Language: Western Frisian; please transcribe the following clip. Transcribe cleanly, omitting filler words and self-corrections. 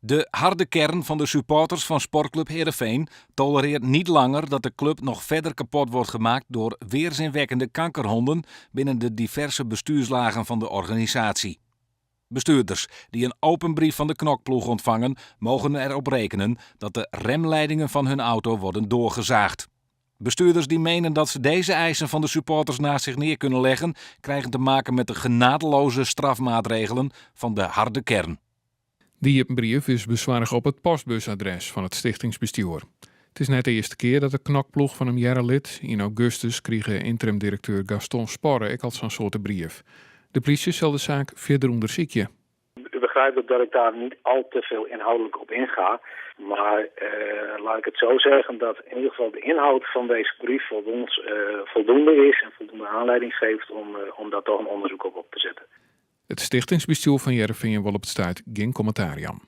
De harde kern van de supporters van Sportclub Heerenveen tolereert niet langer dat de club nog verder kapot wordt gemaakt door weerzinwekkende kankerhonden binnen de diverse bestuurslagen van de organisatie. Bestuurders die een open brief van de knokploeg ontvangen, mogen erop rekenen dat de remleidingen van hun auto worden doorgezaagd. Bestuurders die menen dat ze deze eisen van de supporters naast zich neer kunnen leggen, krijgen te maken met de genadeloze strafmaatregelen van de harde kern. Dy iepen brief is besoarge op it postbusadres fan it stichtingsbestjoer. It is net de earste kear dat de knokploech fan him hearre lit. Yn augustus krige ynterim-direkteur Gaston Sporre ek al sa'n soarte brief. De plysje sil de saak fierder ûndersykje. U begrijpt dat ik daar niet al te veel inhoudelijk op inga. Maar laat ik het zo zeggen dat in ieder geval de inhoud van deze brief voor ons voldoende is en voldoende aanleiding geeft om daar toch een onderzoek op te zetten. It stichtingsbestjoer fan Hearrenfean wol op it stuit gjin kommentaar jaan.